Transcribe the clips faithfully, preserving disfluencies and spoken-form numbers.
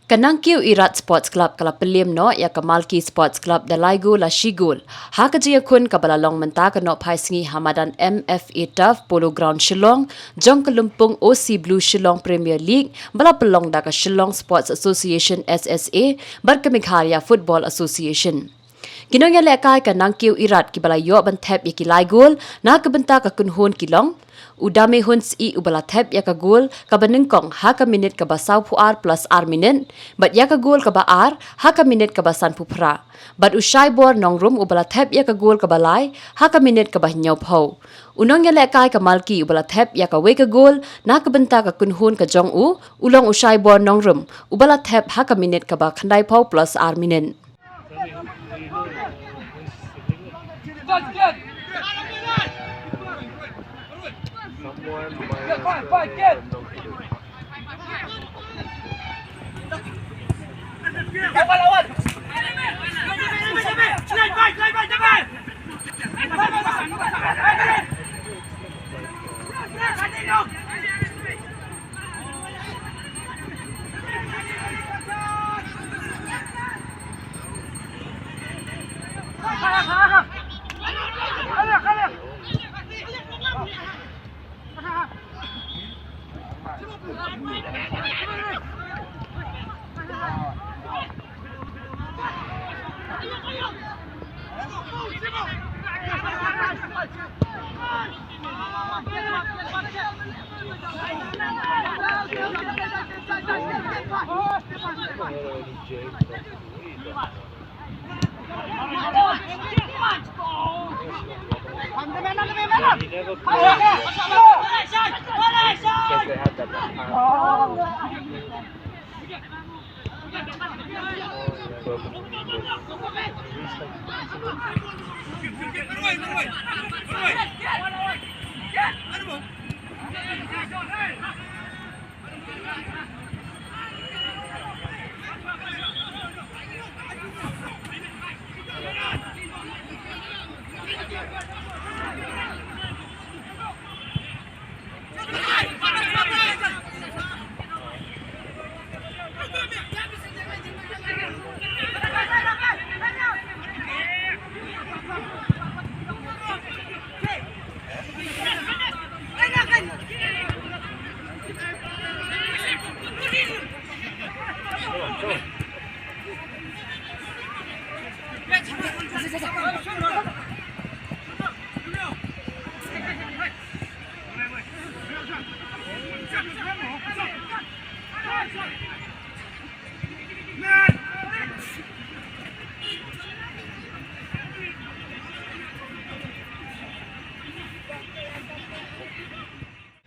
Ka Nangkiew Irat Sports Club ka la pynliem noh ïa ka Malki Sports Club da lai gol la shi gol ha ka jingïakhun kaba la long mynta ka nohphai sngi ha madan M F A Turf, Polo Ground Shillong, jong ka lympung O C Blue Shillong Premier League ba la pynlong da ka Shillong Sports Association, S S A, bad ka Meghalaya Football Association. Ki nongïalehkai ka Nangkiew Irat kiba la ïoh ban thep ïa ki lai gol na ka bynta ka kynhun ki long u Damehun Syiem uba la thep ïa ka gol kaba nyngkong ha ka minit kaba sawphew ar plus ar minit, bad ïa ka gol kaba ar ha ka minit kaba sanphew phra, bad u Shaibor Nongrum uba la thep ïa ka gol kaba lai ha ka minit kaba hynñiewphew. U nongïalehkai ka Malki uba la thep ïa kawei ka gol na ka bynta ka kynhun ka jong u, u long u Shaibor Nongrum uba la thep ha ka minit kaba khyndaiphew plus ar minit.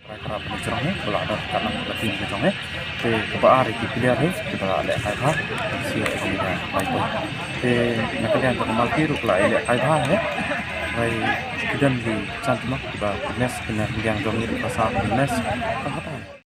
Para para pynjrong hi, ba la order ka nam ka team ka jong hi. Te kaba ar ki player hi, kiba la lehkai bha, sha ka jong ka bai poi. Te na ka liang ka Malki ruh ka la lehkai bha hi. Bai ki don ki chance ma, kiba fitness, ki na liang jong ki ruh ka sa fitness. Ka hata.